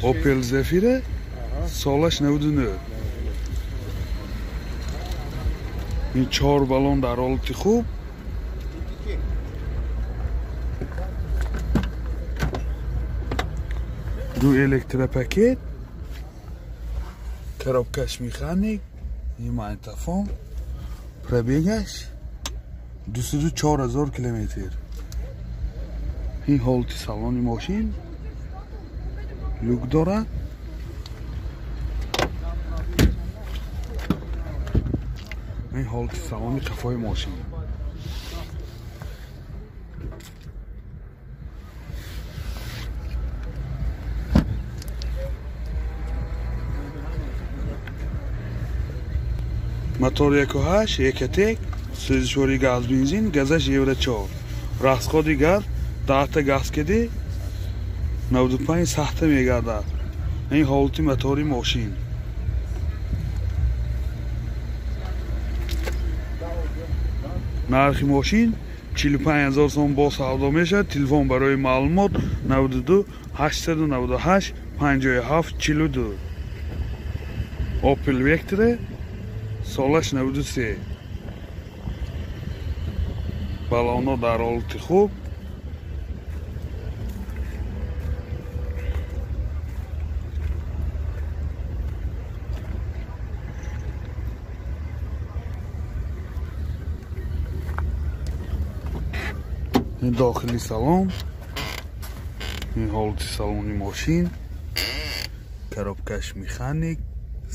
Opel Zafira солаш 99. Ин 4 баллон дар ҳолати хуб. Ду электропакет, коробкаш механик, ин магнитофон, пробегаш 204 000 километр. Ин ҳолати салони мошин, люк дорад. Ин ҳолати салони қафои мошин. Мотор 1.8 Ecotec, сӯзишвори газ бензин, газаш евро 4. Расходи газ 10 газ кеди 95 сахта мегардад. Ин ҳолати мотори мошин. Нархи мошин 45 000 сом бо савдо мешавад. Телефон барои маълумот 92 898 57 42. Opel Vectra солаш 93. Балонҳо дар ҳолати хуб. Ин дохили салон, ин ҳолати салони мошин, коробкаш механик,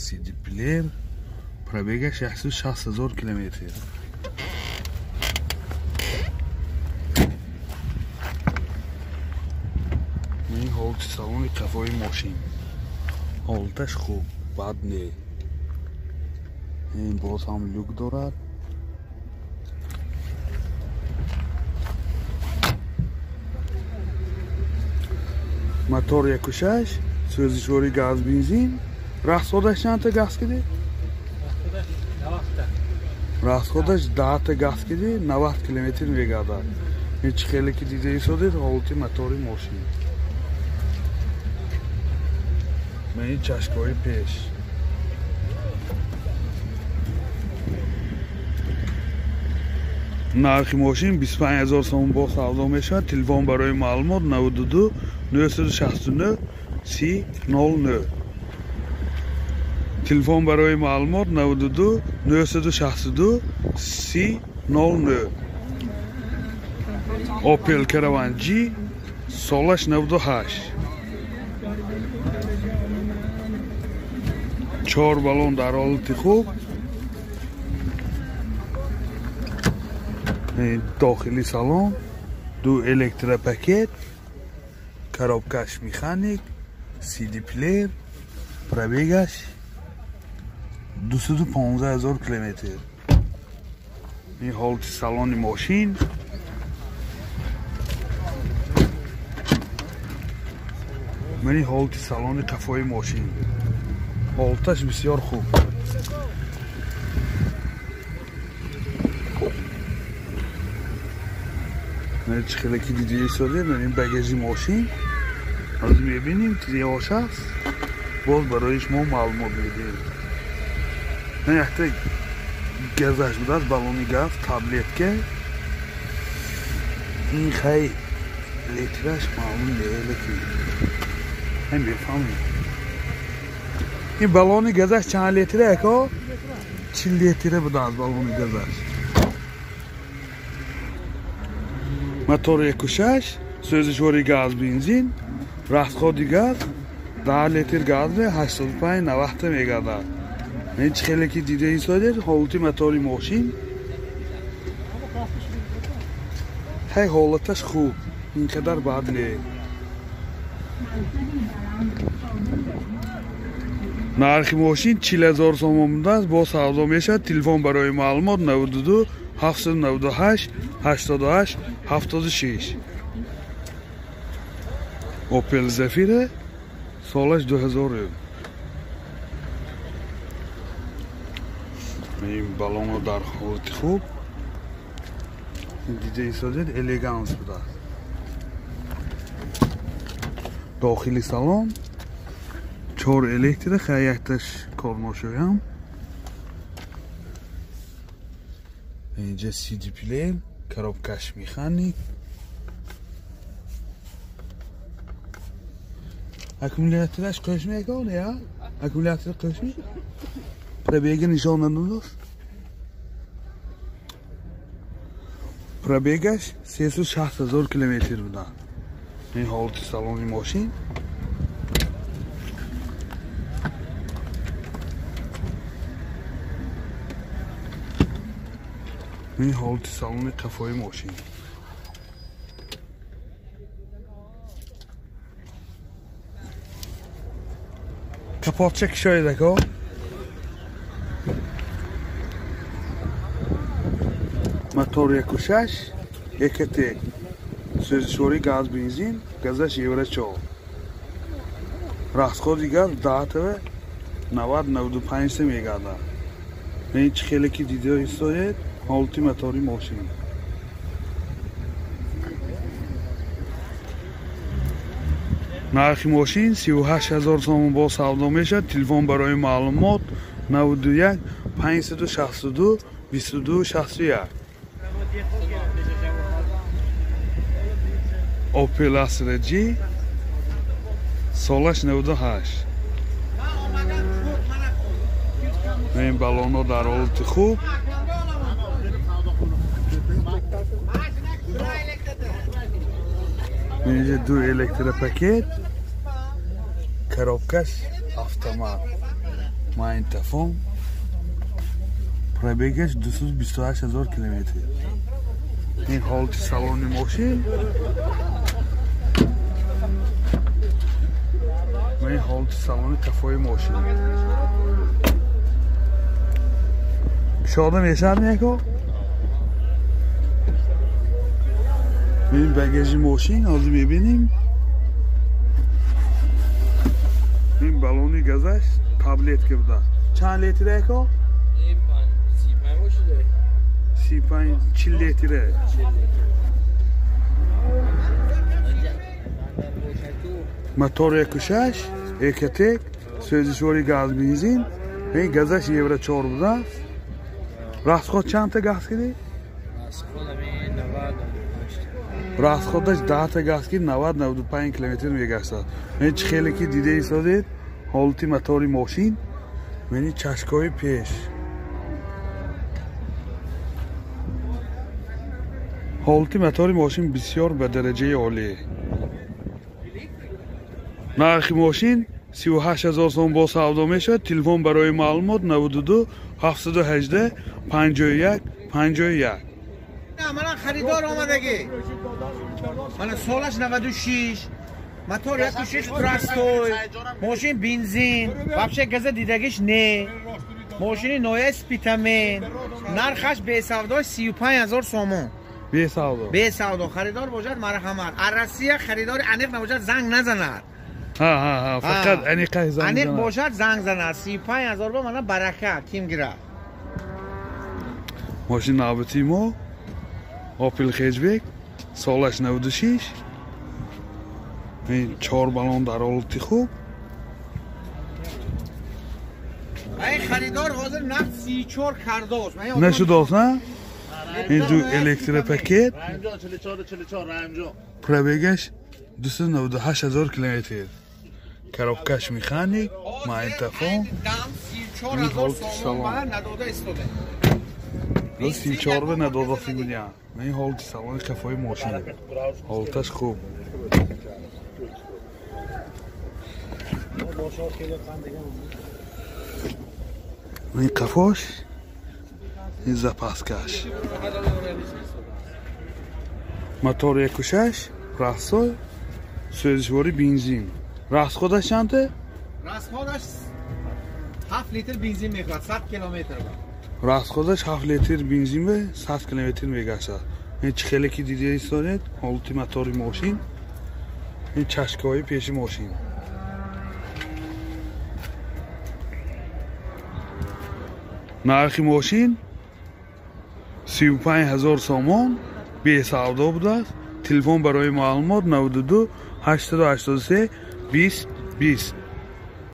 CD плеер, пробегаш 160 000 километр. Ин ҳолати салони қафои мошин. Ҳолаташ хуб, бад не. Ин боз ҳам люк дорад. Мотор 1.6, сӯзишвори газ бензин. Расходаш чандта газ киди? Расходаш 10 газ киди, 90 километр мегардад. Ин чӣ хеле ки дида истодед, ҳолати мотори мошин. Ин чашкҳои пеш. Нархи мошин 25 000 сом бо савдо мешавад. Телефон барои маълумот 92 969 30 09. Телефон барои маълумот 92 962 30 09. Opel Caravan G солаш 98. 4 баллон дар ҳолати хуб. Дохили салон, ду электропакет, коробкаш механик, CD плеер, пробегаш 215 000 километр. Ин ҳолати салони мошин. Ин ҳолати салони қафои мошин. Ҳолаташ бисёр хуб. Чӣ хеле ки дида истодед, ин багажи мошин. Ҳозир мебинем тиёш аст. Боз барои шумо маълумот медиҳем. Якта газаш будааст, баллони газ, таблетка. Ин хай литраш маълум нелеки. Ҳай мефаҳмем. Ин баллони газаш чанд литра ака? 40 литра будааст баллони газаш. Мотор 1.6, сӯзишвори газ бензин, расходи газ 10 литр газ 85 90 мегардад. Ин чӣ хеле ки дида истодед, ҳолати мотори мошин. Ҳай ҳолаташ хуб, ин қадар бад не. Нархи мошин 40 000 сомон будааст, бо савдо мешавад. Телефон барои маълумот 92 798 88 76. Opel Zafira солаш 2000. Ин баллонро дар ҳолати хуб дида истодед, элеганс будааст. Дохили салон 4 электро, хай якташ корношоям. Инҷа CD плеер, коробкаш механик. Аккумулятораш қӯш мекунад я? Аккумулятор қӯш ми? Пробега нишон надодааст. Пробегаш 360 ҳазор километр буда. Ин ҳолати салони мошин. Ин ҳолати салони қафои мошин. Капотча кушоед ако. Мотор 1.6 ЭКТ. Сӯзишвории газ бензин, газаш евро 4. Расходи газ 10 90-95 сом мегардад. Ин чӣ хеле ки дида истоед, ҳолати мотори мошин. Нархи мошин 38 ҳазор сомон бо савдо мешавад. Телефон барои маълумот 91 562 22 61. Opel Astra G, солаш 98. Ин балонҳо дар ҳолати хуб. Инҷа ду электропакет, коробкаш автомат, магнитофон, пробегаш 228 ҳазор километр. Ин ҳолати салони мошин ва ин ҳолати салони қафои мошин. Кушода мешавад неко? Ин багажи мошин ҳозир мебинем. Ин баллони газаш таблетка буда. Чанд литр эко? 35 40 литр. Мотор 1.6 ЭКТ, сӯзишвори газ бензин, ин газаш евро 4 будааст. Расход чандта газ кидӣ? Расходаш 10 газ ки 90-95 километр мегаштад. Ин чӣ хеле ки дида истодед, ҳолати мотори мошин, мени чашкҳои пеш. Ҳолати мотори мошин бисёр ба дараҷаи олӣ. Нархи мошин 38 ҳазор сом бо савдо мешавад. Телефон барои маълумот 92 718 51 51. Мана харидор омадагӣ. Мана солаш 96, мотор 1.6 простой, мошин бензин, вообще газа дидагиш не. Мошини ноя спитамен, нархаш бесавдо 35 ҳазор сомон. Бесавдо. Бесавдо харидор бошад марҳамат. Аз Россия харидори аниқ набошад занг назанад. Ҳа, фақат аниқа занг занад. Аниқ бошад занг занад. 35 ҳазор бо мана барака ким гирад. Мошин навбати мо Opel Hatchback, солаш 96. Ин 4 баллон дар ҳолати хуб. Ай харидор ҳозир нақд 34 кардааст. Нашудааст, на? Ин ду электропакет. Пробегаш 298 ҳазор километр. Коробкаш механик, магнитофон. 34 ҳазор сомон надода истода. 34 ба надода фигуня. Ин ҳолати салони қафои мошин. Ҳолаташ хуб. Ин қафош, ин запаскаш. Мотор 1.6, простой, сӯзишвори бензин. Расходаш чанд? Расходаш 7 литр бензин мехӯрад 100 километр. Расходаш 7 литр бензин ба 100 километр мегашад. Ин чӣ хеле ки дида истодед, ҳолати мотори мошин, ин чашкаҳои пеши мошин. Нархи мошин 35 ҳазор сомон бесавдо будааст. Телефон барои маълумот 92 883 20 20.